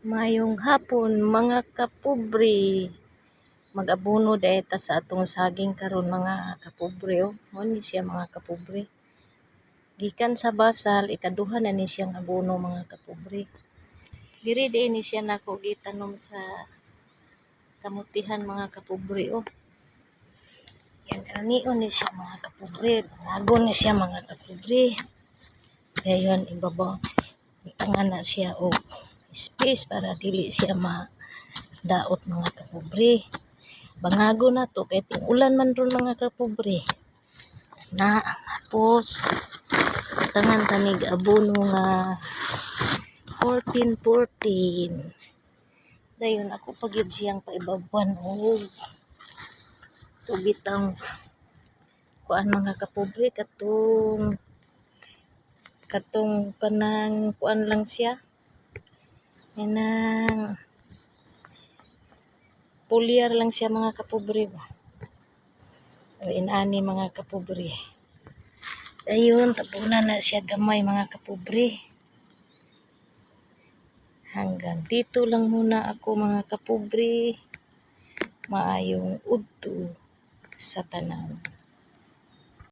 Maayong hapon, mga kapobre. Mag-abono diay ta sa atong saging karon, mga kapobre, oh. Mao ni siya, mga kapobre. Gikan sa basal, ikaduha na ni siyang abono, mga kapobre. Diri diay ni siya nako gitanom sa kamutihan, mga kapobre, oh. Yan, anion ni siya, mga kapobre. Bangagon ni siya, mga kapobre. Dayon ibabaw butangan na siya og space para dili siya madaot, mga kapobre. Bangagon nato kay ting-ulan man ron, mga kapobre. Na tapos butangan ta nig abono nga 14 14. Dayon ako pa gyud siyang paibabawan og tubitang kuan, mga kapobre, katong kanang kuan lang siya, kanang foliar lang siya, mga kapobre ba o inani, mga kapobre. Ayun, tabunan na siya gamay, mga kapobre. Hanggang dito lang muna ako, mga kapobre. Maayong udto sa tanan.